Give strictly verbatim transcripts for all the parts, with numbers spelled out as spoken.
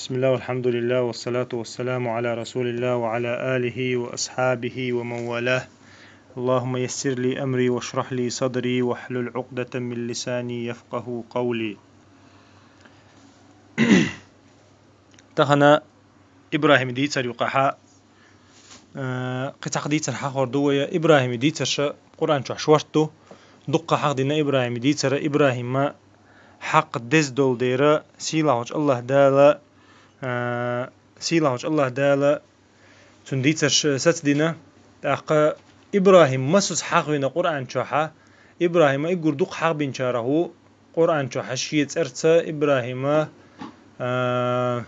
بسم الله والحمد لله والصلاة والسلام على رسول الله وعلى آله وأصحابه ومن والاه. اللهم يسر لي أمري واشرح لي صدري واحلل عقدة من لساني يفقه قولي. Тахана Ибрахим дийцар юкъахьа, э, кхы цхьа дийцар хьахор ду вая. Ибрахим дийцар ша Къуръан чохь шорт ду. Дуккха хьахдина Ибрахим дийцара, Ибрахима хьакъ деза долу дера, сийлахьчу Аллах Дала, э, сийлахьчу Аллах Дала цуьнан дийцарш сацдина. ТӀаккха Ибрахим масус хьахвина Къуръан чохьа, Ибрахима и гур дукха хьахбинчарах ву Къуръан чохьа шен цӀарца Ибрахима, а,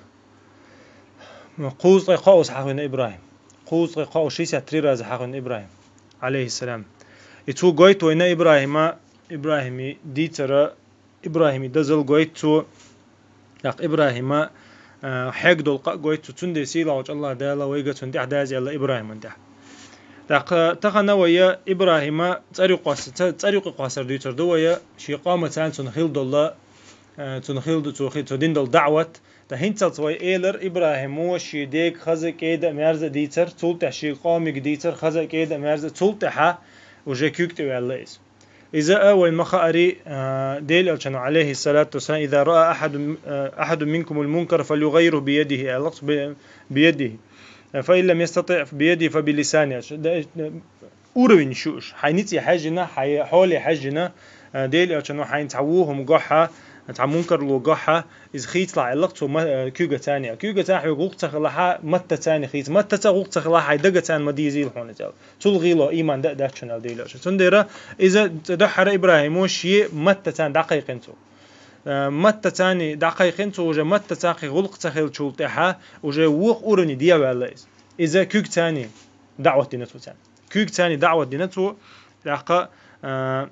кхузткъе кхоъус хьахвина Ибрахим. Кхузткъе кхоъус, шестьдесят три раза хьахвина Ибрахим, алейхиссалам. И цо гойту вайна Ибрахима, Ибрахими дийцара, Ибрахими дазал гойту цо. ТӀаккха Ибрахима, а, хьег долу къа а гойту цо, цундела сийлахьчу Аллах Дала вайга цунна тӀехь даза аьлла Ибрахиман тӀехь. ТӀаккха тахана вая Ибрахима цӀарюкъас-, ца-, цӀарюкъе кхоссар дуьйцур ду вая, шен къомаца цунна хилла долла, а, цунна хилла ду цо хи-, цо дина долу даъват. Ткъа хӀинцалц вай элар Ибрахимо шен дега хаза, кӀеда а, мерза а дийцар, цул тӀаьхьа шен къомига дийцар хаза, кӀеда а, мерза а, цул тӀаьхьа уже куьг тӀе ваьлла иза. Иза а вай ма хаари, а, Делан Элчано, алейхиссалату вассалам: «Иза раа ахьаду, а, ахьаду минкумул мункар, фалюгайру биядихи», аьлла, би-, биядихи. «Фа ин лам ястати биядихи, фа билисани». Ш-, да-, уровень шу уьш. Хьайн ницкъе хьаьжжина, хьайн хьоле хьаьжжина, а, Делан Элчано хьайн цхьа вухам гохьа, цхьа мункарло гохьа, иза хийцалахь аьлла, цо ма-, а, куьга царна. Куьга царна хьоьга гӀуллакх ца хилахьа, матта царна хийца. Матта ца гӀуллакх ца хилахь, хьайн дага царна ма дезийла хьуна иза аьлла. Цул гӀийла ийман да а дац шуна аьлла Делан Элчано. Цундела иза цӀа дуьххьара Ибрахимо шен матта царна дӀакхайкхина цо. Э, матта царна дӀакхайкхина цо, уже матта царна кхин гӀуллакх ца хилчул тӀаьхьа, уже вукху уровне дӀаваьлла иза. Иза куьг царна даъват дина цо царна. Куьг царна даъват дина цо, тӀаккха, э,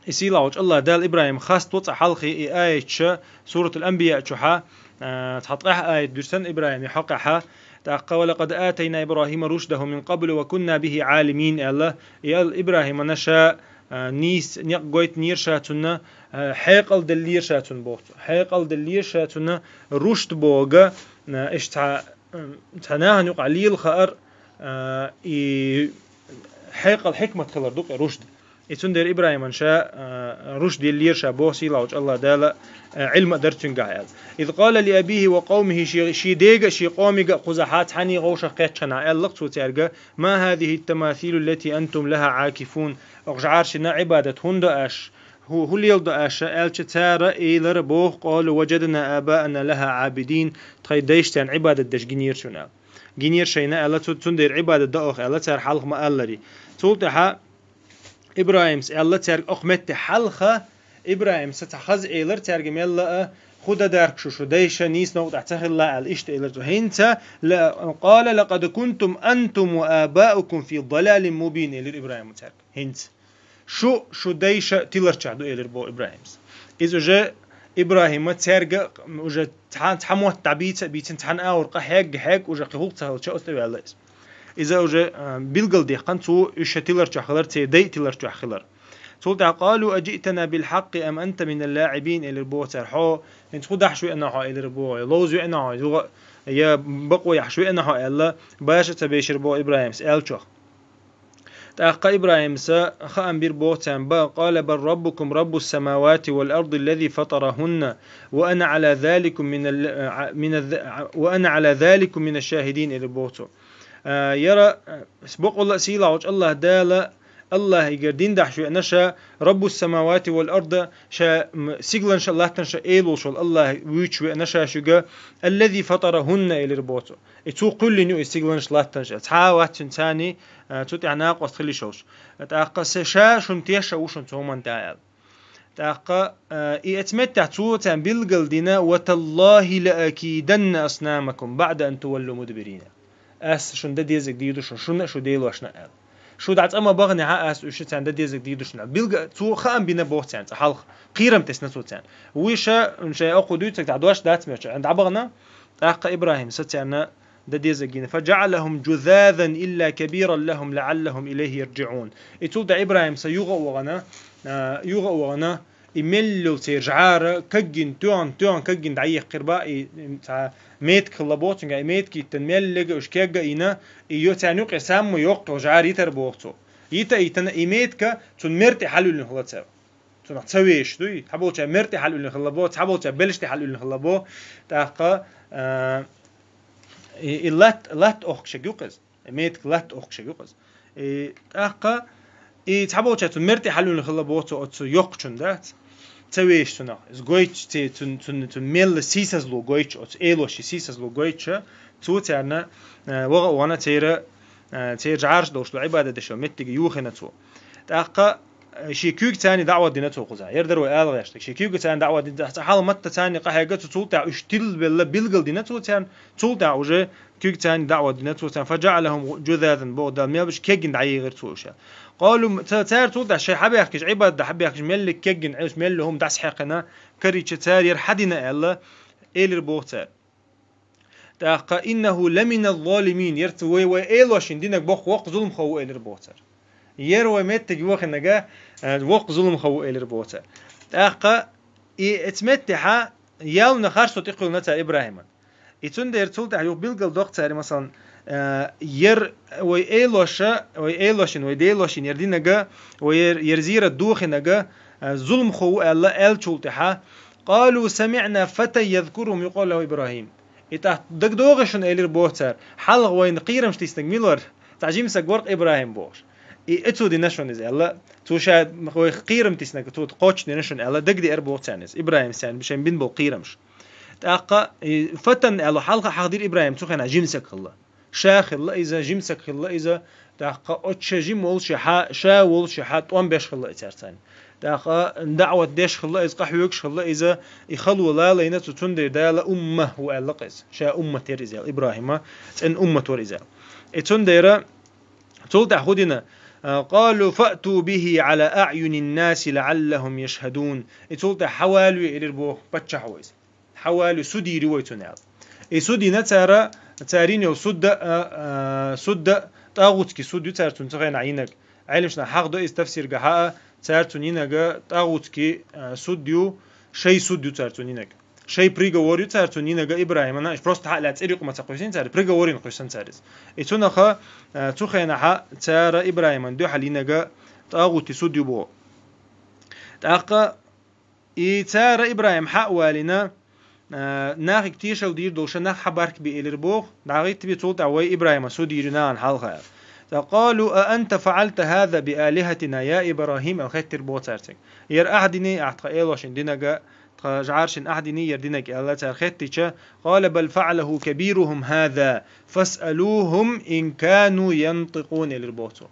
и сийлахьчу Аллах Дала Ибрахим хасто цкъа хьалхе и аятча, Суратул Анбия чухьа, а, цхьа ткъаьхьа аят дуьрсан Ибрахим и хьокъехьа, тӀаккха: «Ва лакъад атайна Ибрахима рушдаху мин къаблу ва кунна бихи Ӏалимин», аьлла, и ал Ибрахимана ша, а, нийса некъ гойтинера ша цунна, а, хьекъал деллера ша цунна боху цо. Хьекъал деллера ша цунна рушд боху, а, иштта цхьа, м, цхьа нахана юкъахь лела хаар, а, и хьекъал хьикмат хилар ду кхе рушд. И цундела Ибрахиман ша, а, рушд деллера ша боху сийлахьчу Аллах Дала, а, Ӏилма а дара цуьнгахь аьлла. «Из къала ли абихи ва къавмихи», ши, ши дега а, ши къомига а кхузахьа цхьаьний вовшах кхетчхьана аьлла цо цаьрга: «Ма хазихи тамасилу лати антум лаха Ӏакифун». Окху жӀаршина Ӏибадат хӀунда аша, хӀу-, хӀу леладо аша аьлча, цара элара боху: «Къалу ваджадна абаана лаха Ӏабидин». Тхайн дайша царна Ӏибадат деш гинера шуна аьлла. Гинера шайна аьлла, цу-, цундела Ӏибадат даоху аьлла, цара хьалха ма аллари. Цул тӀаьхьа Ибрахимс аьлла цаьрга окху метте хьалха, Ибрахимса цхьа хаза элар цаьрга мелла а, хӀу дан дарх шу, шу дайша нийса новкъа тӀехь ца хилла аьлла, иштта элар цо. ХӀинца ла-, къала лакъад кунтум антум ва абаукум фи далалин мубин, элира Ибрахима цаьрга. ХӀинца. Шу, шу дайша тиларчохь ду, элира боху Ибрахимс. Иза уже Ибрахима цаьрга уже цхьа, цхьа мотт дӀабийца а бийцина, цхьана агӀор къа хьегга, хьегга уже кхин гӀуллакх ца хилча оцу тӀе ваьлла иза. Иза уже, а, билгалдехкан цо уьш ша тиларчохь хилар, церан дай тиларчохь хилар. Цул тӀаьхьа: «Къалу аджиътана бил хьакъи ам анта минал лаӀибин», элира боху цара. Хьо хӀинца хӀу дахьаш веана хьо, элира боху, я ловза веана хьо, юха я бакъо яхьаш веана хьо аьлла, баша а ца бешира боху Ибрахимс аьллачох. ТӀаккха Ибрахимса хаам бира боху царна: «Ба, къала бал раббукум раббус самавати вал арди аллази фатарахунна, ва ана ала заликум минал, а, миназ, а, ва ана ала заликум минаш шахидин», элира боху цо. А, яра, а, бакъволла а сийлахьчу Аллах Дала, Аллахьигара дин дахьаш веана ша, раббус самавати вал арда, ша, м, сигланаш а, латтанаш а эла волуш волу Аллахь вуьйцуш веана ша шуьга, аллази фатарахунна, элира боху цо. И цо кхоьллина ю и сигланаш, латтанаш а. Цхьа а вац цуьнан царний, а, цу тӀехь накъост хила йиш йолуш. ТӀаккха са ша шуна тешаш а ву шуна цу хӀуманна тӀехь аьлла. ТӀаккха, а, и оцу меттехь цо царна билгал дина: «Ва таллахи ла акиданна аснамакум баъда ан туваллу мудбирина». Ас шуна дан дезарг дийр ду шуна, шуна а, шун делошна а аьлла. Шу дӀа цкъа ма баханехьа, ас уьш царна дан дезарг дийр ду шуна. Билга-, цо хаам бина боху царна цкъа хьалха. Кхерам тесна цо царна. Вуьша, шайн окху дуьйцург тӀехь дош дац моьттуш, дӀабахана, тӀаккха Ибрахимса царна дан дезарг гина. «Фаджаъалахум джузазан илла кабиран лахум лаъаллахум илайхи ярджиъун». И цул тӀаьхьа Ибрахимса юха а вахана, а, юха а вахана, И меллул церан жӀара каггин, тоьхна, тоьхна каггин дӀаехкхир ба, и, и цхьа метка хилла боху цуьнга, и метка йиттина меллега уьш кегга а йина, и йо-, царна юкъе самма йоккха жӀара йитар боху цо. Йита а йитина, и метка цунна мер тӀе хьалуьллина хилла цара. Цунах ца вешаш дуй, цхьаболча мер тӀе хьалуьллина хилла бо, цхьаболча белш тӀе хьалуьллина хилла бо, тӀаккха, а, и, и лат, лат охкашаг юкъа иза. Метка лат охкашаг юкъа иза. И тӀаккха, и цхьаболча цунна мер тӀе хьалуьллина хилла бо цо оцу йоккхачун дац. Ца вешаш цунах. Иза гойтуш, ци-, цун, цун, цун мелла сийсазло гойтуш, оцу элоши сийсазло гойтуш, цо царна, а, ваха а вахана церан, а, церан жӀараш долуш ду Ӏибадат деш йолу меттиге юхийна цо. ТӀаккха, а, шен куьйга царна даӀват дина цо кхузахь. Яра дара вай ала гӀерташ. Шен куьйга царна даӀват дина, цхьа хьалха матта царна къахьегна цо, цул тӀаьхьа уьш тилла белла билгал дина цо царна, цул тӀаьхьа уже куьйга царна даӀват дина цо царна, «فجعلهم جذاذا», боху Дала, мел беш кеггина дӀайигира цо уьш. Къалу, ца-, цара цул тӀаьхьа шайн хьабаьхкича, Ӏибадат дан хьабаьхкича, меллиг кеггина Ӏуьйсу мелла хӀума дӀасахьаькхина, карийча цара яра хьадина аьлла, элира боху цара. ТӀаккха, «إنه لمن الظالمين», яра цу вай, вай элошин динаг боккха воккха зуламхо ву элира боху цара. Яра вай меттиг йохинага, э, воккха зуламхо ву элира боху цара. ТӀаккха, и эцу меттехьа, ялна харцо тӀекхуьллина цара ИбрахӀиман. И цундела цул тӀаьхьа юха билгал доккху цара, масалан, э, яр вай элоша, вай элошин, вай делошин, яр динага, вай яр, яр зийрат дохинага, э, зуламхо ву аьлла, аьллачул тӀаьхьа, «قالوا سمعنا فتى يذكرهم يقال له إبراهيم». И тӀаккха дагадогӀий шуна элира боху цара, хьалха вайна кхийрамаш тиснаг мила вара, цхьа жима саг вара-кх ИбрахӀим бохуш. И, и цо дина шуна иза аьлла, цо ша вайх кхийрам тиснаг, цо кхоччуш дина шуна аьлла, дагадеара боху царна иза, ИбрахӀимс царна шайн бина болу кхийрамаш. ТӀаккха, и, фатан аьлла, хьалха хьахдира ИбрахӀим цу хенахь жима саг хилла. Ша хилла иза, жима саг хилла иза, тӀаккха оцу ша жима волуш хьа, ша волуш хьа тӀом беш хилла и цаьрца. ТӀаккха даӀват деш хилла иза, къахьоьгуш хилла иза, и хало лалайна цо, цундела Дала умма ву аьлла-кх иза. Ша уммат яра иза аьлла, ИбрахӀима цӀена уммат вара иза аьлла. И цундела цул тӀаьхьа хӀун дина, а, «قالوا فأتوا به على أعين الناس لعلهم يشهدون». И цул тӀаьхьа хьавалаве элира боху паччахьо иза. Хьавалаве, суд йийр ю вай цунна аьлла. И суд йина цара, цара йина йолу суд а, а, суд а, тӀагӀутский суд ю цара цунна цу хенахь йинаг. Ӏеламнаха хьахадо иза тафсиргахьа а, цара цунна йинага тӀагӀутский, а, суд ю, шай суд ю цара цунна йинаг. Шай приговор ю цара цунна йинага ИбрахӀимана, просто хьа а лаьцна цӀера юкъа ма ца кхуьйсина цара, приговор йина кхуьйсина цара иза. И цунах, а, цу хенахьа цара ИбрахӀиман дуьхьал йинага тӀагӀути суд ю боху. ТӀаккха и цара ИбрахӀим хьа а валийна, а, нахиг тешалла дийр долуша нах хьабаркабе элира боху, дӀагӀиттабе цул тӀаьхьа вай ИбрахӀима суд йийр ю нахана хьалха аьлла. ТӀаккха, «قالوا أأنت فعلت هذا بآلهتنا يا إبراهيم», аьлла хеттира боху цара цуьнга. Яра ахь диний ахь тхан элошин динага, тхан жӀаршин ахь диний яра динаг аьлла цара хеттича, «قال بل فعله كبيرهم هذا فاسألوهم إن كانوا ينطقون», элира боху цо.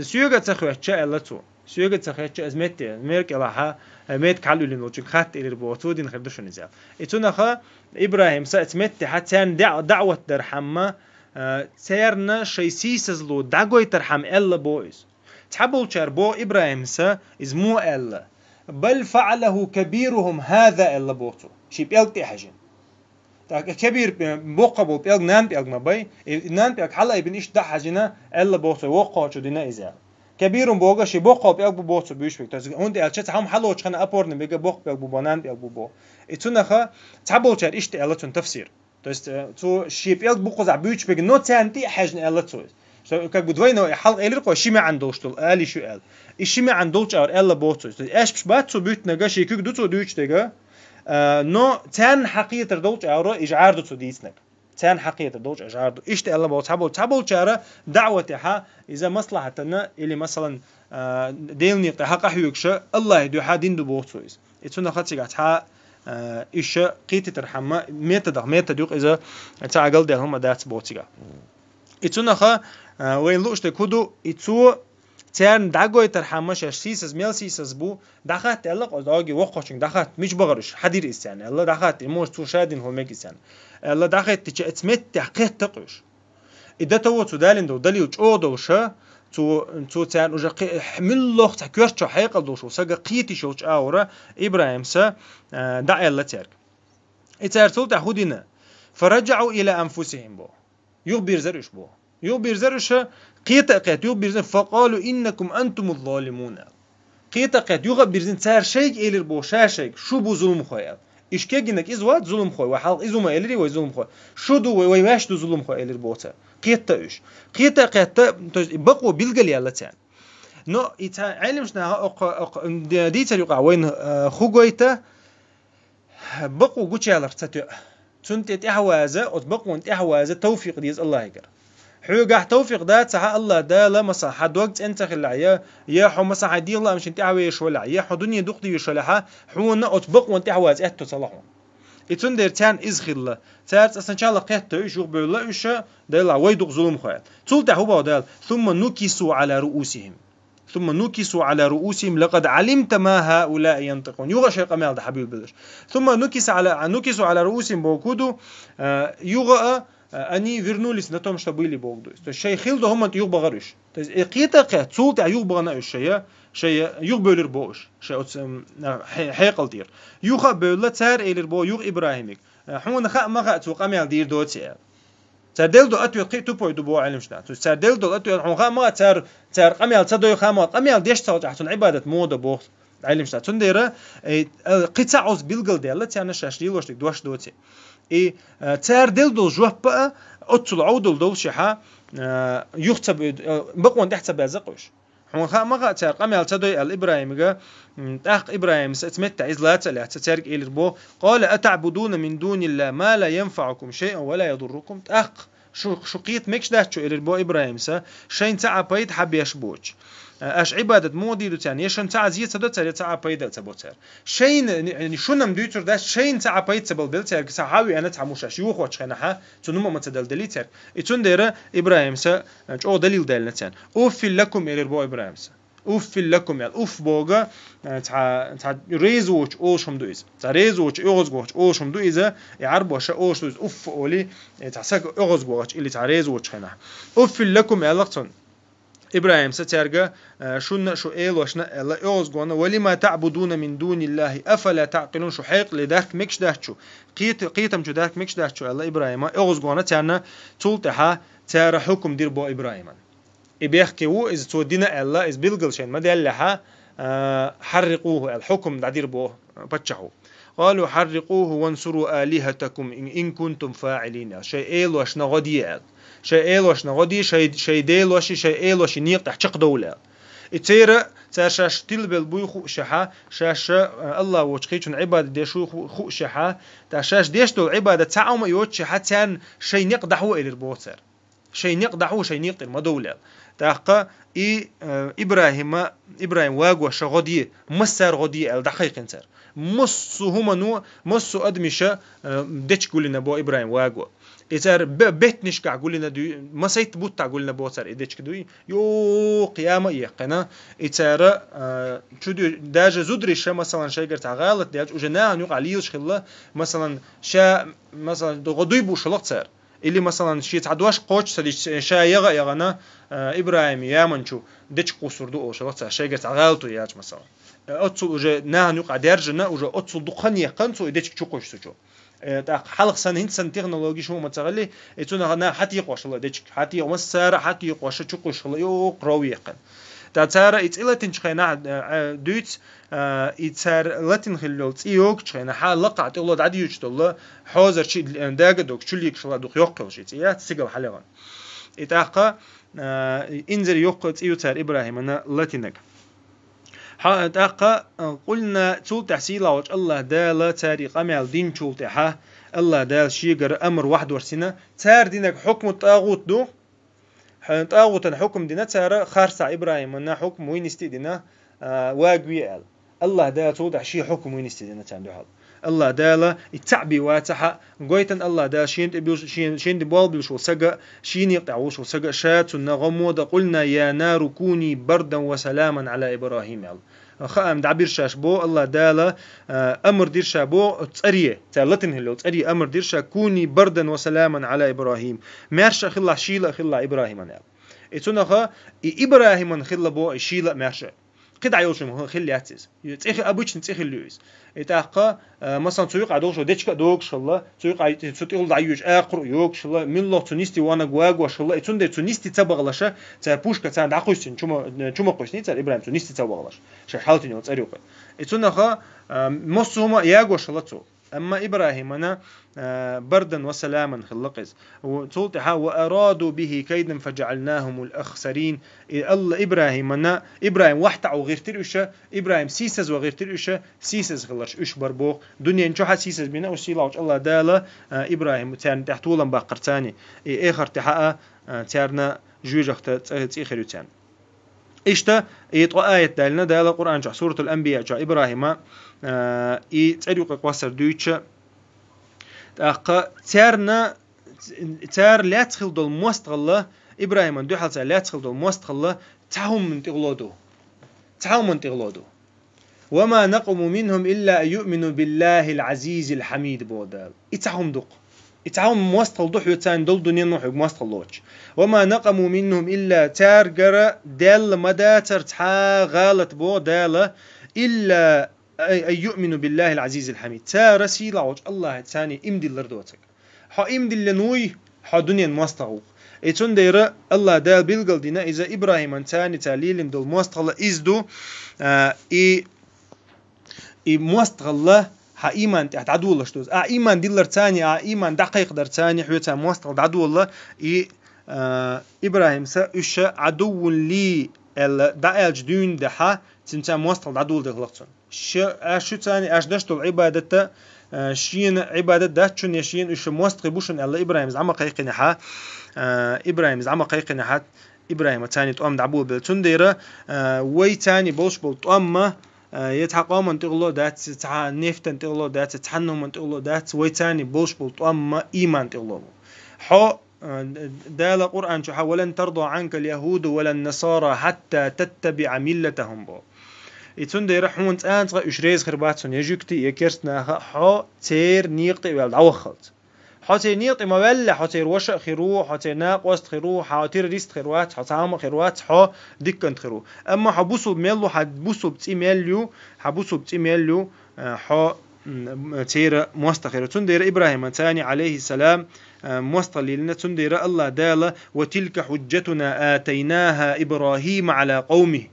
Соьга ца хоьттича аьлла цо. Соьга ца хетча, иза метте, мер кӀелахьа, э, метка хьалуьллина волчуьнга хатта элира боху, цо дина хир ду шуна иза. И цунаха ИбрахӀимса эца меттехьа царна даӀ-, даӀват дархьама, э, царна шайн сийсазло дӀагойтархьама аьлла боху иза. Цхьаболчара боху ИбрахӀимса иза мо аьлла: «بل فعله كبيرهم هذا», аьлла боху цо, шен пӀелг тӀе хьаьжина. ТӀаккха кебир, э, боккха болу пӀелг нана пӀелг ма бай. И нана пӀелг хьала а бина иштта дӀа а хьаьжина, аьлла боху цо воккхачу дина иза. Кебирун боху ши боккха пӀелг бу боху цо буьйш бега. То есть, хӀунда аьлча цхьа хӀума хьалочу хана опорный бега боккха пӀелг бу бо, нана пӀелг бу бо. И цунаха цхьаболчара иштта аьлла цунна тафсир. То есть, э, цо ши пӀелг бу кхузахь буьйч бега, но царна тӀе а хьаьжина аьлла цо иза. Что, как бы двойной, хьалха элира кхо ши маьӀан долуш долу, али шу аьлла. И ши маьӀан долчу агӀор аьлла боху цо иза. То есть, аьшпаш бац цо буьттинага, ши куьг ду цо дуьйчу дега, а, но царна хьакхетар долчу агӀора и жӀар ду цо дийцинаг. Царна хьакхетар долчу а жӀар ду. Иштта аьлла боху цхьаболчу, цхьаболчара даӀватехьа, иза маслахьатана или, масалан, а, Делан некъа тӀе хьакъа хьоьгуша, Аллахьи дуьхьа дин ду боху цо иза. И цунаха цигахь цхьа, а, иша кхетитархьама, методах метод юкъа иза, цхьа а галдаьлла хӀума дац боху цигахь. И цунаха, а, вайн лууш дерг хӀун ду, и цо царна дӀагойтархьама шаьш сийсаз, мел сийсаз бу, дӀахатта аьлла кхо дӀоге воккхачуьнга дӀахатта, мича бахара уьш, хьадира иза царна аьлла, дӀахатта, и может, цо ша дина хӀума мега иза царна аьлла, дӀахеттича, эца меттехь кхетта кхуьш. И дан таво цу далина долу далил чӀогӀа долуша, цо, цо царна уже кхе-, муьллах цхьа коьртачу хьекъал долуш волу сага кхетиш йолчу агӀора ИбрахӀимса, а, дӀа аьлла цаьрга. И цара цул тӀаьхьа хӀун дина? «فرجعوا إلى أنفسهم», бо. Юхабирзар уьш бо. Юхабирзар уьш, кхета а кхета, юхабирзар, «فقالوا إنكم أنتم الظالمون». Кхета кхетта, юха а бирзина цара шайга элира боху ша шайга, шу бу зуламхой аьлла. Уьш кегийнарг иза вац зуламхой, вай хьалха иза хӀума элирий вай зуламхой. Шу ду вай, вай ваьш ду зуламхой элира боху цара. Кхетта уьш. Кхета кхетта, то есть бакъо билгалъяьлла царна. Но и цхьа Ӏелимаш наха оккха, оккха, м, ди-, дийцар юкъахь вайна, э, хӀу гойту, бакъо гучуяларх ца тоьа. Цунна тӀе тӀаьхьаваза, оцу бакъонна тӀаьхьаваза тавфикъ деза Аллахьигара. Хьоьгахь тавфикъ дац хьан Аллахь Дала, масала, хьан дог цӀена ца хилахь, я, я хьо, масала, хьан дегӀан лаамашна тӀаьхьавеш валахь, я хьо дуьне дукха дийш валахь, хьуна оцу бакъонна тӀаьхьаваза аьтто ца ло хьуна. И цундела царна иза хилла. Цара цкъа сначала кхетта уьш, юха бевлла уьш, Дела, вай дукха зуламхой аьлла. Цул тӀаьхьа хӀу боху Дала: «Сумма нукису Ӏала руусихим». «Сумма нукису Ӏала руусихим, лакъад Ӏалимта ма хӀаулаи янтикъун». Юха шайн къамел дан хьабуьйлабелаш. «Сумма нукиса Ӏала, нукису Ӏала руусихим» боху ду, а, юха а, а, они вернулись на том, что были, боху ду. То есть шайн хилла долу хӀуманна тӀе юха бахара уьш. То есть, э, кхета кхетта, цул тӀаьхьа юха бахана уьш шайн, шайн юха бевлира боху уьш, шайн оцу, м, а, хье-, хьекъал тӀера. Юха а бевлла, цара элира боху юха ИбрахӀимига: «Э, хьуна хаа ма хаьа, цо къамел дийр доций?» аьлла. Цара делла долу ответ кхин а тупой ду боху Ӏелимаш наха. То есть цара делла долу ответ, хьуна хаа ма хаьа, цара, цара къамел ца дой хаа ма хаьа, къамел деш ца хилчахь, цунна Ӏибадат муха до боху Ӏелимаш наха. Цундела, э, э, кхин цхьа оцу билгалдаьлла, царна шаьш лелош дерг дош доций. И, э, цара делла долу жоп а, оццул Ӏовдал долу шехьа, э, юха ца бе-, э, бакъонна тӀехь ца баьзза къуьш. Хьуна хаа ма хаьа, цара къамел ца дой аьлла ИбрахӀимга, м, тӀаккха ИбрахӀимас оцу меттехь иза лаца а лаьцна, цаьрга элира боху: «Къала атаӀбудуна мин дуниллахи ма ла янфаӀукум шайъан ва ла ядуррукум». ТӀаккха шу, шу кхета мегаш дац шу, элира боху ИбрахӀимас, шайна цхьа а пайда хьабеш боцуш. Аша Ӏибадат муха дийр ду царна, я шуна цхьа а зе ца до цара, я цхьа а пайда а ца бо цара. Шайна, ни-, ни-, шуна-м дуьйцур дац, шайна цхьа а пайда ца балбелла цаьрга, цхьа хьа а веана, цхьа мушаш юхочу хенахьа, цунна хӀума а ма ца дала делий цаьрга. И цундела ИбрахӀимас, э, чӀогӀа далил даьлла царна. «Уффил лакум», элира боху ИбрахӀимас. «Уффил лакум», аьлла. Уфф боху, э, цхьа, цхьа реза воцуш олуш хӀума ду иза. Цхьа реза воцуш, оьгӀаз воцуш олуш хӀума ду иза. И Ӏарбоша олуш ду иза. Уфф олий, э, цхьа сага оьгӀаз воцуш, или цхьа реза воцуш хенахь. «Уффил лакум», аьлла цунна. ИбрахӀимас цаьрга, э, шуна а, шу элошна а аьлла, оьгӀаз гона: «Ва лима таӀбудуна мин дуниллахи, афала таӀкъилун», шу хьекъале дахка мегаш дац шу, кхета-, кхетам чу дахка мегаш дац шу аьлла ИбрахӀима, оьгӀаз гона царна, цул тӀаьхьа цара хьукам дира боху ИбрахӀиман. И бехке ву, иза цо дина аьлла, иза билгал шайна ма даьллехьа, а, «хьаррикъуху», аьлла, хьукам дӀадира боху паччахьо. «Къалу хьаррикъуху вансуру алихатакум ин, ин кунтум фаӀилин», аьлла. Шайн элошна гӀо де аьлла. Шайн элошна гӀо де, шайн, шайн делоши, шайн элоши некъа тӀехь чекхдовла аьлла. И церан, цара шаьш тилабелла буй хууш шехьа, шаьш, а, Аллах воцу кхечун Ӏибадат деш ву ху-, хууш шехьа, тӀаккха шаьш деш долу Ӏибадат цхьа а хӀума а йоцуш шехьа, царна шайн некъ дӀахьо элира боху цара. Шайн некъ дӀахьо, шайн некъа тӀера ма довла аьлла. ТӀаккха и, э, ИбрахӀима, ИбрахӀим вагоша гӀо де, массара гӀо де аьлла дӀакхайкхина цара. Массо а хӀумано, массо а адамаша, э, дечиг гулина бо ИбрахӀим ваго. И цара бе-, беттанашкахь гулина дуй, масайтта буттахь гулина бо цара и дечиг дуй, йоккха яма а еккхина. И цара, э, чу дуй, даже зудариша, масалан, шайгара цхьа гӀалат даьлча, уже нахана юкъахь лелаш хилла, масалан, ша, масалан, гӀо дуй бууш хилла цара. Или, масалан, шен цхьа дош кхочуш ца дича, ша яга а ягӀана, а, ИбрахӀим яман чу дечиг кхуссур ду олуш хилла цара, шайгара цхьа гӀалато яьлча, масалан. Э, оццул уже нахана юкъахь даьржина, уже оццул дукха хан еккхана цо и дечиг чу кхуьссучу. Э, тӀаккха хьалха санна, хӀинца санна технологиш хӀума ца хилли, и цунах наха хьатекхош хилла дечиг. Хьатекха массара а хьатекхош, чу кхуьссуш хилла, йоккха ров еккхина. ТӀаккха цара и цӀе латинчу хенахь, э, э, дуьйцу, а, и цара латин хилла йолу цӀе йогучу хенахь, хьан лакхахь тӀехула дӀадуьйцуш долу, хьозарчий, э, дага а догуш, чу легаш хилла дукха йоккха йолуш и цӀе яц, цигал хьалегӀана. И тӀаккха, а, инзаре йоккха цӀе ю цара ИбрахӀимана латинаг. Хьа-, тӀаккха, а, къулна, цул тӀаьхьа сийлахь волчу Аллах Дала цара и къамел динчул тӀаьхьа, Аллах Дала шегара амр вахьдорсина, цара динаг хьукму тӀагӀут ду, Хьан тӀагӀутан хьукам дина цара, харцахь ИбрахӀимана хьукам вуй нисти а дина, а, вагаве аьлла. Аллах Дала цул тӀаьхьа шен хьукам вуй нисти дина царна дуьхьал. Аллах Дала и цхьаъ бен вацахьа, гойтан Аллах Дала шен тӀе буьлуш, шен, шен де болх буьлуш волу сага, шен некъа тӀехь волуш волу сага, ша цунна гӀо ма до: «Къулна я нару куни бардан ва саламан Ӏала ИбрахӀим», аьлла. Хаам дӀабира шаьш бо, Аллах Дала, а, амр дира ша бо цӀаре, цара латин хилла йолу цӀаре амр дира ша: «Куни бардан ва саламан Ӏала ИбрахӀим». Маьрша а хилла, шийла а хилла ИбрахӀиман аьлла. И цунаха, и ИбрахӀиман хилла бо и шийла а, маьрша а. кхидӀа йолчун хилла яц иза. ЦӀи хи-, обычный цӀи хилла ю иза. И тӀаккха, а, масалан, цу юкъа долуш, дечка а догуш хилла, цу юкъа цу тӀехула дӀайоьдуш акхар а йогуш хилла, миллах цу нисти ванаг вагош хилла, и цундела цу нисти ца багӀалаша, цара пушка царна дӀакхуьссина, чума, чума кхуьссина цара ИбрахӀим цу нисти ца багӀалаш. Шаьш хьалтина йолу цӀерюкъе. И цунах, а, массо а хӀума ягош хилла цо. Амма ИбрахӀимана, а, бардан ва саламан хилла иза. Цул тӀаьхьа: «Ва араду бихи кайдан фаджаъалнахумул ахсарин». И Алла ИбрахӀимана, ИбрахӀим вахьтаӀо гӀиртира уьш, ИбрахӀим сийсаз ван гӀиртира уьш, сийсаз хиларш уьш бар боху. Дуьнен чохь а сийсаз бина уьш сийлахьчу Алла Дала, а, ИбрахӀим царна тӀехь толам баккхар царна. И эхарт тӀехьа а, а, царна жоьжахта цӀе, цӀе хир ю царна. Иштта, и ткъа аят далийна Дала Къуръан чохь, Суратул Анбия чохь ИбрахӀима, а, и цӀерюкъе кхоссар дуьйцуш. ТӀаккха царна, цара лаьцна хилла долу мостагӀалла, ИбрахӀиман дуьхьал цара лаьцна хилла долу мостагӀалла цхьа хӀуманна тӀехула ду. Цхьа хӀуманна тӀехула ду. «Ва ма накъаму минхум илла ан юъмину биллахил азизил хьамид», боху Дала. И цхьа хӀума ду-кх. И цхьа хӀума мостагӀалла ду хьоьца царна долу дуьнено хьоьга мостагӀалла лоцуш. «Ва ма накъаму минхум илла», цаьргара даьлла ма дацара цхьа а гӀалат, боху Дала, «илла ан, ан юъмину биллахил азизил хьамид». Цара сийлахьчу Аллахье царна иман диллар доцург. Хьо иман диллина вуй, хьо дуьнен мостагӀа ву-кх. И цундела Алла Дала билгалдина иза ИбрахӀиман царна цара лелийна долу мостагӀалла иза ду, а, и, и мостагӀалла хьан ийман тӀехь дӀадолалуш ду иза. Ахьа ийман диллар царна, ахьа ийман дӀакхайкхадар царна, хьоьца мостагӀалла дӀадолалуш, и, а, ИбрахӀимса уьш Ӏадуввун ли аьлла дӀааьлча дуьйна дехьа, цуьнца мостагӀалла дӀадолалуш делла хилла-кх цунна. Ша, аш шу царна, аш даш долу Ӏибадатта, а, шена Ӏибадат дац шуна, я шена уьш мостагӀий бу шуна аьлла, ИбрахӀима зӀе ма кхайкхинехьа, а, ИбрахӀима зӀе ма кхайкхинехьа, ИбрахӀима царна тӀом дӀаболабелла. Цундела, а, вай царна болуш болу тӀом ма, а, я цхьа къоман тӀехула дац, цхьа нефтан тӀехула дац, цхьанна хӀуман тӀехула дац, вай царна болуш болу тӀом ма ийман тӀехула бу. Хьо А, Дала Къуръан чохь: «Ва лан тарда Ӏанкал яхӀуду ва лан насара хьатта таттабиӀа миллатахум», бо. И цундела хьуна цкъа а уьш реза хир бац хьуна, я жуьгтий, я керста наха, хьо церан некъа тӀе а ваьлла дӀаваххалц. Хьо церан некъа тӀе ма ваьлла, хьо церан ваша а хир ву, хьо церан накъост а хир ву, хьо террорист а хир вац, хьо цхьа хӀума а хир вац, хьо дикант а хир ву. Амма хьо бусулба мел ву, хьан бусулба цӀе мел ю, хьан бусулба цӀе мел ю, а, хьо, м, церан мостагӀа хир ву. Цундела ИбрахӀима царна, Ӏалайхиссалам, а, мостагӀалла лелийна, цундела Аллах Дала: «Ва тилка хьуджатуна атайнаха ИбрахӀима Ӏала къавмихӀ».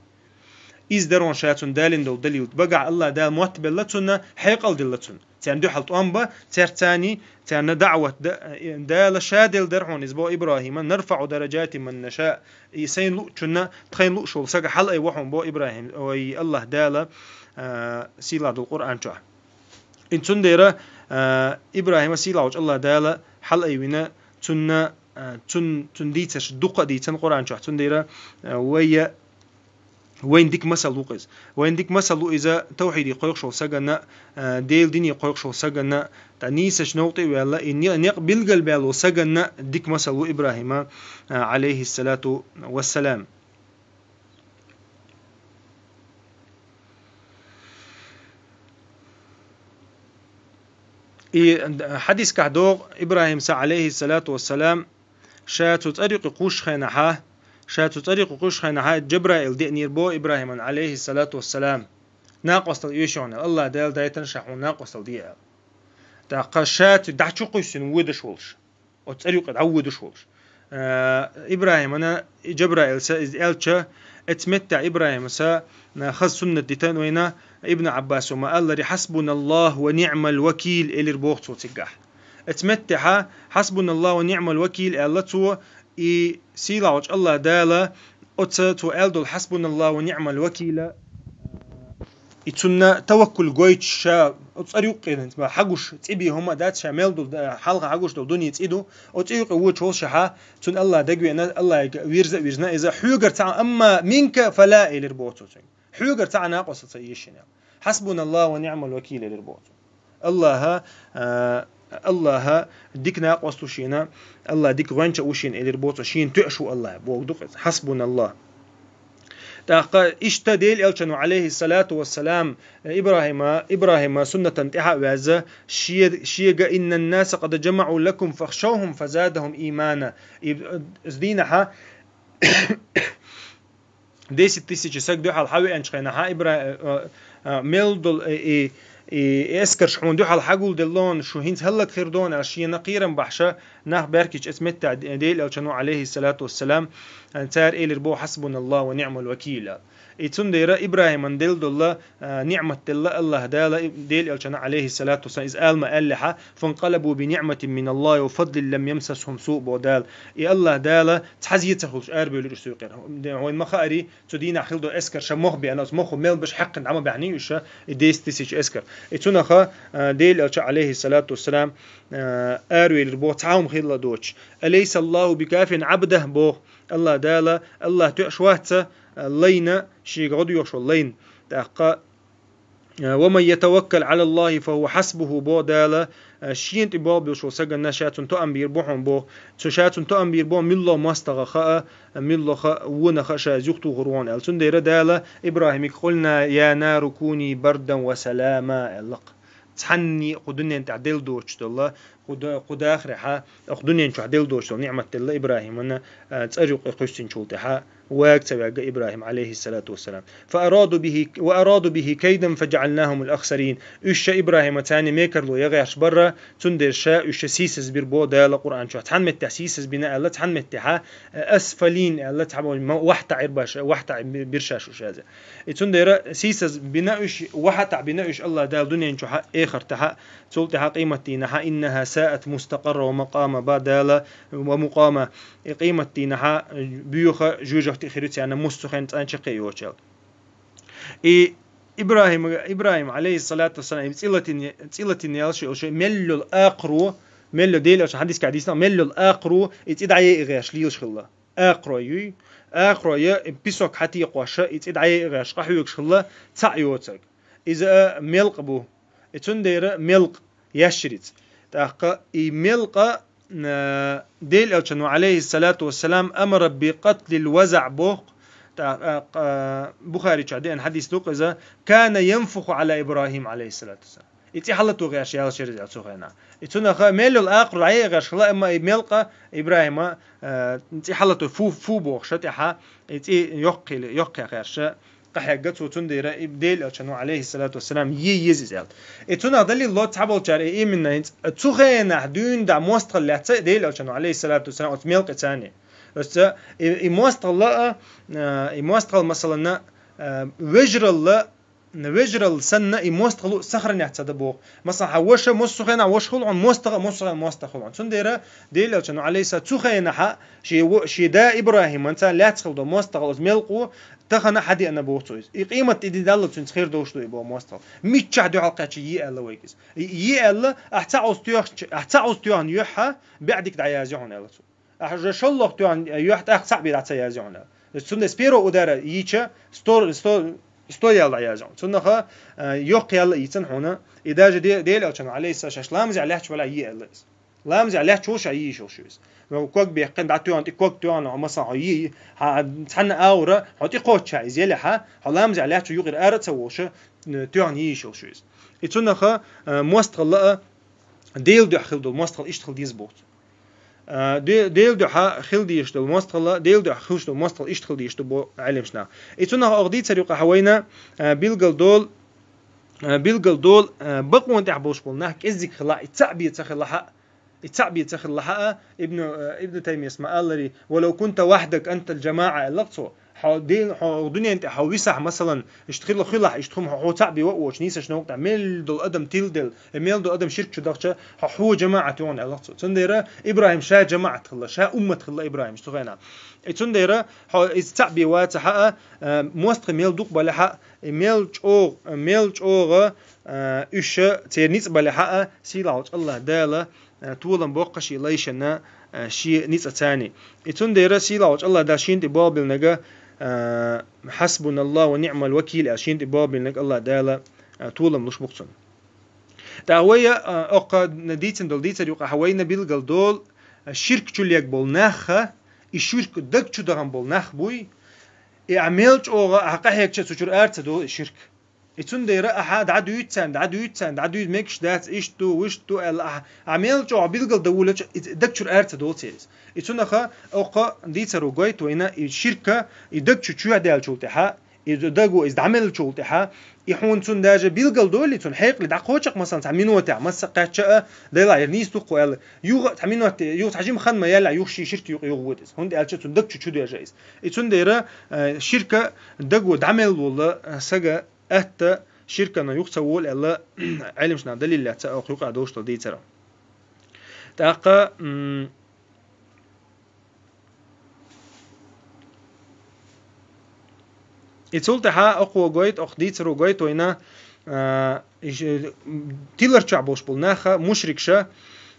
Иза дара хьуна ша цунна далийна долу далил. Багахь Аллах Дала мотт белла цунна, хьекъал делла цунна. Царна дуьхьал тӀом бан, цаьрца царна, царна даӀват дан, Дала ша делла дара хьуна иза, бо ИбрахӀима: «НарфаӀу дараджатин ман наша». И сайна луъучунна, тхайна луъуш волу сага хьалаайво хьуна, бо ИбрахӀим, ой, Аллах Дала, а, сийлахь долу Къуръан чохь. И цундела, а, ИбрахӀима сийлахьчу Аллах Дала хьалаайвина, цунна, а, цун, цун дийцарш дукха а дийцина Къуръан чохь. Цундела, а, вайя, вайна дика масал ву иза. Вайна дика масал ву иза тавхьиде кхойкхуш волу сагана, а, Делан дине кхойкхуш волу сагана, ткъа нийсачу новкъа тӀе а ваьлла, и не-, некъ билгалбаьлла волу сагана дика масал ву ИбрахӀима, а, Ӏалайхиссалату вассалам. И хьадискахь догӀу ИбрахӀимса, Ӏалайхиссалату вассалам, ша цу цӀерюкъе кхуссуш хенахьа, ша цу цӀерюкъе кхуссуш хенахьа Джабраил деанера бо ИбрахӀиман, Ӏалайхиссалату вассалам, накъостал оьшуш хьуна, Аллах Дала дайтина ша хьуна накъостал де аьлла. ТӀаккха ша цу дӀа чу кхуьссина воьдуш волуш. Оцу цӀерюкъе дӀавоьдуш волуш. Э, ИбрахӀимана Джабраилса иза аьлча, оцу меттехь ИбрахӀимаса, э, хаза суннат дитина вайна, Ибн Ӏаббасо ма-аллара: «Хьасбуналлаху ва ниӀмал вакил», элира боху цо цигахь. Оцу меттехьа: «Хьасбуналлаху ва ниӀмал вакил», аьлла цо, и сийлахьчу Аллах Дала оцу цо аьлла долу «Хьасбуналлаху ва ниӀмал вакила», и цунна таваккул гойтуш ша, оцу цӀерюкъе хьагуш цӀе бен хӀума а дац, ша мел долу, хьалха хьагуш долу дуьне цӀе ду, оцу цӀерюкъе вочу волу шаьхьа, цунна Аллах дагавеана, Аллахьига вирза а вирзина иза, хьоьгара цхьа, амма минка фала, элира боху цо цуьнга. Хьоьгара цхьа а накъостал ца еза шена. «Хьасбуналлаху ва ниӀмал вакил», элира боху цо. Аллаха, а, Аллаха дика накъост ву шена, Аллах дика гӀоьнча а ву шена, элира боху цо, шена тоьаш ву Аллах, боху ду-кх иза. Хьасбуналлах. ТӀаккха иштта Делан Элчано, Ӏалайхиссалату вассалам, ИбрахӀима, ИбрахӀима суннатан тӀаьхьа а ваьзза, шега: «Иннан наса къад джамаӀу лакум фахшавхум фазадахум иймана». И, э, дийнахьа десять тысяч саг дуьхьал хьавеанчу хенахьа Ибра-, э, э, э, мел долу, э, и, и эскарш хьуна дуьхьал хьагулделлон, шу хӀинца хӀаллакьхир дона, аьлла шена кхерам бахьаша, нах баьркича эцу меттехь Делан Элчано, алейхиссалату вассалам, э, цара элира боху: «Хьасбуналлаху ва ниъмал вакил», аьлла. И цундела ИбрахӀиман делла долла, а, ниъмат делла АллахӀ Дала, и Делан Элчано, алейхиссалату вассалам, иза ала ма аьллехьа: «Фанкъалабу би ниъматин миналлахи ва фадлин лам ямсасхум суъ», бо Дала. И АллахӀ Дала цхьа зен ца хуьлуш арабевлира уьш суьйкъера. Де-, вайн ма хаъари, цу дийнахь хила до эскар ша мох беана, оцу мохо мел беш хьаькхна дӀа ма баьхьний уьш, и десять тысяч эскар. И цунаха, а, Делан Элча, алейхиссалату вассалам, а, аравелира боху цхьа хӀума хилла доцуш. «Алейсаллаху бикафин абдах», боху. АллахӀ Дала, АллахӀ тоьаш вац, а, лайна, шега гӀо доьхуш волу лайн. ТӀаккха, а, «Ва ман ятаваккал Ӏалаллахи фа хӀува хьасбуху», бо Дала, а, шена тӀе болх беш волу саганна ша цунна тоам бийр бу хьуна бо. Цу ша цунна тоам бийр бу, муьлхха мостагӀа хаа, муьлхха вона хаа ша юхатухур ву хьуна аьлла. Цундела Дала ИбрахӀимига: «Къулна я нару куни бардан ва салама», аьлла-кх. Цхьанне кху дуьнен тӀехь делла доцуш долла, кху да-, кху дахарехьа, кху дуьнен чохь делла доцуш долу ниъмат делла ИбрахӀимана, а, цӀар юкъа кхуьссинчул тӀаьхьа, вага ца ваьгга ИбрахӀим, алейхиссалату вассалам. «Фа араду бихи, ва араду бихи кайдан фа джаӀалнахумул ахсарин». Уьш ша ИбрахӀима царна мекарло ян гӀерташ барра, цундела ша уьш ша сийсаз бира бо Дала Къуръан чохь. Цхьана меттехь сийсаз бина аьлла, цхьана меттехьа, а, асфалин аьлла, цхьа боху, ма-, вахьтахь ирбаш, вахьтахь би-, бира шаьш уьш яза. И цундела сийсаз бина уьш, вахьтахь бина уьш АллахӀ Дала дуьнен чохьа, эхартахьа, цул тӀаьхьа къематдийнахьа: «Иннаха саат мустакъарра ва макъама», ба Дала, «ва мукъама». И къематдийнахьа боьха жоьжахати хир ю царна, муссо а хенахь цӀан чаккхе йоцуш аьлла. И ИбрахӀим, ИбрахӀим, алейхиссалату вассалам, и цӀе латийна, цӀе латийна яьлла ши, ши мел йолу акхаро, мел йолу, Делан Элчано хьадисехь дийцина, мел йолу акхаро и цӀе дӀае а гӀерташ лелаш хилла. Акхарой юй. Акхарой я и песок хьатекхош, и цӀе дӀае а гӀерташ къахьоьгуш хилла цхьаъ йоцург. Иза а мелкъа бу. И цундела мелкъа яшширица. ТӀаккха и мелкъа, а, Делан Элчано, алейхиссалату вассалам, амара би къатлил вазаъ боху. ТӀаккха, а, Бухари чохь деана хьадис ду-кх иза: «Кана янфуху Ӏала ИбрахӀим», алейхиссалату вассалам. И цӀе хьалато гӀерташ яьлла шерза цу хенахь. И цунаха мел йолу акхаро дӀае а гӀерташ хилла, амма и мелкъа ИбрахӀима, а, цӀе хьалато фу, фу бохуш тӀаьхьа, и цӀе йоккхийла, йоккхе гӀерташ къахьегна цо, цундела и Делан Элчано, алейхиссалату вассалам, е еза иза аьлла. И цунах далил ло цхьаболчара, и именно хӀинца цу хенахь дуьйна дӀа мостагӀалла лаьцна Делан Элчано, алейхиссалату вассалам, оцу мелкъе царне. Оцу и, и мостагӀалла, а, и мостагӀалла, масалана, а, вежаралла, вежаралла санна, и мостагӀалла сохранять ца дан боху. Масалан, хьан ваша массо а хенахь ваша хуьлу хьуна, мостагӀа массо а хенахь мостагӀа хуьлу хьуна. Цундела Делан Элчано, алейхиссалам, цу хенахьа шен во-, шен да ИбрахӀиман царна лаьцна хилла долу мостагӀалла, оцу мелкъо тахана хьадеана боху цо иза. И къематди далла цуьнца хир долуш ду и боху мостагӀалла. Миччахь дуьхьал кхаьчча е аьлла вайга иза. И е аьлла, ахь цхьа Ӏовса тоьхча, ахь цхьа Ӏовса тоьхна юьхьа, баьӀдика дӀаязйо хьуна аьлла цо. Ахь уже шолгӀа тоьхна юьхь тӀаккха цхьаъ бен дӀа ца язйо хьуна. Цунна с первого удара йийча, сто, сто, сто ял дӀаязйо хьуна. Цуннаха, а, йоккха ял а йийцина хьуна. И даже Де-, Делан Элчано, алейхиссалам, шаьш ламазехь лаьтташ валахь е аьлла иза. Ламазехь лаьтташ ву ша е йиш йолуш ю иза. Но ког бехкина, дӀа тоьхна, тӀе ког тоьхна, масалан, хьо е, хьан цхьанна агӀора, хьо тӀе кхоччахь иза елахьа, хьо ламазехь лаьтташ ву юкъара ара а ца волуш, тоьхна е йиш йолуш ю иза. И цуннаха, а, мостагӀалла а, Делан дуьхьа хила долу мостагӀалла иштта хила деза боху цо. А, де-, Делан дуьхьа хила дезаш долу мостагӀалла, Делан дуьхьа хуьлуш долу мостагӀалла иштта хила дезаш ду бо Ӏелимаш нах. И цунах оха дийцар юкъахь вайна, а, билгал долу, а, билгал долу, а, бакъонан тӀехь болуш болу нах кӀеззиг хилахь, и цхьаъ бен ца хилахь а, и цхьаъ бен ца хилахь а, Ибну, а, Ибну Таймияс ма-аллари: «Валав кунта вахьдак антал джамаӀа», аьлла-кх цо. Хьо дин, хьо дуьнен тӀе хьо висахь, масалан, иштта хила хуьлахь, иштта хӀума хьо, хьо цхьаъ бен ваъ воцуш нийсачу новкъа тӀехь мел долу адам тилделла, э, мел долу адам ширк чу дахча, хьо, хьо жамаӀат ю хьуна аьлла-кх цо. Цундела ИбрахӀим ша жамаӀат хилла, ша уммат хилла ИбрахӀимс цу хенахь. И цундела хьо иза цхьаъ бен вацахь а, э, мостагӀий мел дукха балахь а, и мел чӀогӀа, мел чӀогӀа, э, уьш церан ницкъ балахь а, сийлахь волчу АллахӀ Дала, э, толам боккхуш и лайшна, э, шен ницкъ царний. И цундела сийлахь волчу АллахӀ Дала шена тӀе болх биллинарг, э, «Хьасбуналлаху ва ниъмал вакил», аьлла, шена тӀе болх биллинарг АллахӀ Дала, э, толам луш бу-кх цунна. ТӀаккха вай, э, оккха дийцина долу дийцар юкъахь вайна билгал долу, э, ширк чу лег болу нах а, и ширк даг чу дахана болу нах буй, и ахь мел чӀогӀа ахь къахьегча цу чуьра ара ца долу и ширк. И цундела ахьа дӀадуьйцу царна, дӀадуьйцу царна, дӀадуьйцу мегаш дац, иштта ду, вуьшта ду аьлла, ахьа, ахьа мел чӀогӀа билгал дан волча, и даг чуьра ара ца долу церас. И цунах оха дийцаро гойту вайна, и ширка, и даг чу чоьхьадаьллачул тӀаьхьа, и даго иза дӀамеллачул тӀаьхьа, и хьуна цунна даже билгал долий, цунна хьекъале дӀакхочу-кх, масалан, цхьа миноте, массакхаьчча а, делахь, яра нийса ду-кх аьлла, юха цхьа миноте, юха цхьа жима хан ма яьллехь, юха шен ширка юкъа юха вода иза. ХӀунда аьлча цунна даг чу чу доьжна иза. И цундела, э, ширка даго дӀамелла волу, э, сага атта ширкана юха ца волу аьлла, Ӏеламнаха далил лаьцна оха юкъа долуш долу дийцар. ТӀаккха, м, и цул тӀаьхьа оха гойту, оха дийцаро гойту вайна, а, иш-, тилар чохь болуш болу наха, мушрикша,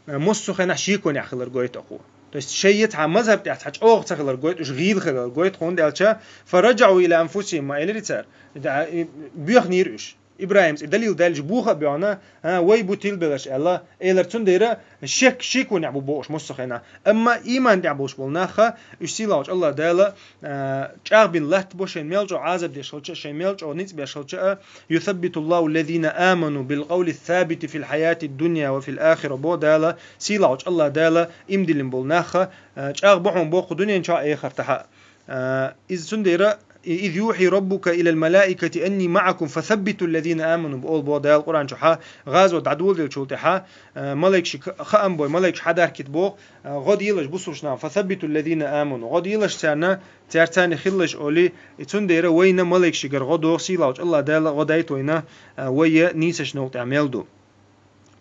а, массо а хенахь шеконехь хилар гойту оха. То есть шайн цхьа мазхаб тӀехь цхьа чӀогӀа ца хилар гойту, уьш гӀийла хилар гойту, хӀунда аьлча, «فرجعوا إلى أنفسهم», ма элира цара, да, и, боьхнера уьш. ИбрахӀимца и далил даьлча боха а боьхна, а, вай бу тилбеларш аьлла, элар цундела шек шеконехь бу бохуш массо а хенахь. Амма ийман тӀехь болуш болу наха, уьш сийлахьчу АллахӀ Дала, а, чӀагӀбина латтабо шайн мел чӀогӀа Ӏазап деш хилча а, шайн мел чӀогӀа ницкъ беш хилча а, «يثبت الله الذين آمنوا بالقول الثابت في الحياة الدنيا وفي الآخرة», бо Дала, сийлахьчу АллахӀ Дала иман диллина болу наха, а, чӀагӀбо хьуна боху дуьнен чохь а, эхартахь а. А, иза цундела, «إذ يوحي ربك إلى الملائكة أني معكم فثبتوا الذين آمنوا», олу боху Дала Къуръан чохь, гӀазот дӀадоладелчул тӀаьхьа, а, малайкашка хаам бой, малайкаш хьадаркийта боху, а, гӀо делаш бусулбачу наха, «فثبتوا الذين آمنوا», гӀо делаш царна, цаьрца царна хилалаш олий, и цундела вайна малайкашкара гӀо доху сийлахьчу АллахӀ Дала гӀо дайта вайна, а, вай нийсачу новкъа тӀехь мел ду.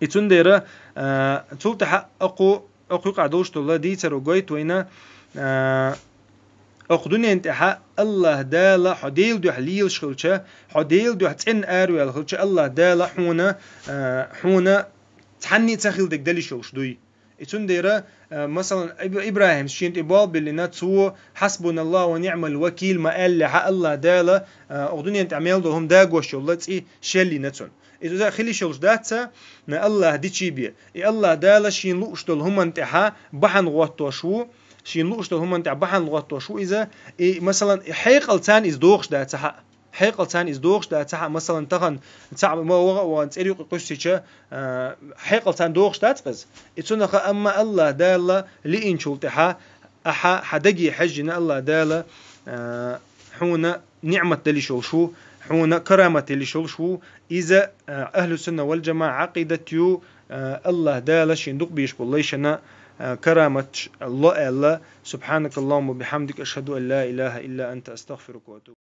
И цундела, а, цул тӀаьхьа оха, оха юкъа долуш долу дийцаро гойту вайна, а, оха дуьнен тӀехь АллахӀ Дала хьо Делан дуьхьа лелаш хилча, хьо Делан дуьхьа цӀена араваьлла хилча, АллахӀ Дала хьуна, а, хьуна цхьанна а ца хилла дерг дала йиш йолуш дуй. И цундела, а, масалан, Иб-, ИбрахӀимс шена тӀе болх биллина, цо «حسبنا الله ونعم الوكيل» ма аьллехь а, АллахӀ Дала, а, оха дуьнен тӀехь мел долу хӀума дагош йолу цӀе шелйина цунна. Иза хила йиш йолуш дац, АллахӀ дичий бен. И АллахӀ Дала шена лууш долу хӀуманна тӀехь бахьана гӀоттош ву, шена лууш долу хӀуманна тӀехь бахьана гӀоттош ву иза. И, масалан, и хьекъалца иза дохуш дацахь а. Хьекъалца иза дохуш дацахь а, масалан, тахана цхьаъ ма ваха а ваха цӀера юкъа кхуьссича, а, хьекъалца дохуш дац иза. И цунах а, амма АллахӀ Дала лиъначул тӀаьхьа, ахьа хьан даге хьаьжжина АллахӀ Дала, а, хьуна ниъмат дала йиш йолуш ву, хьуна карамат дала йиш йолуш ву, иза, а, ахьлу сунна вал джамаӀа Ӏакъидат ю, а, АллахӀ Дала шен дукъ беш болу лайшна, а, караматаш ло аьлла. سبحانك اللهم وبحمدك، أشهد أن لا إله إلا أنت، أستغفرك وأتوب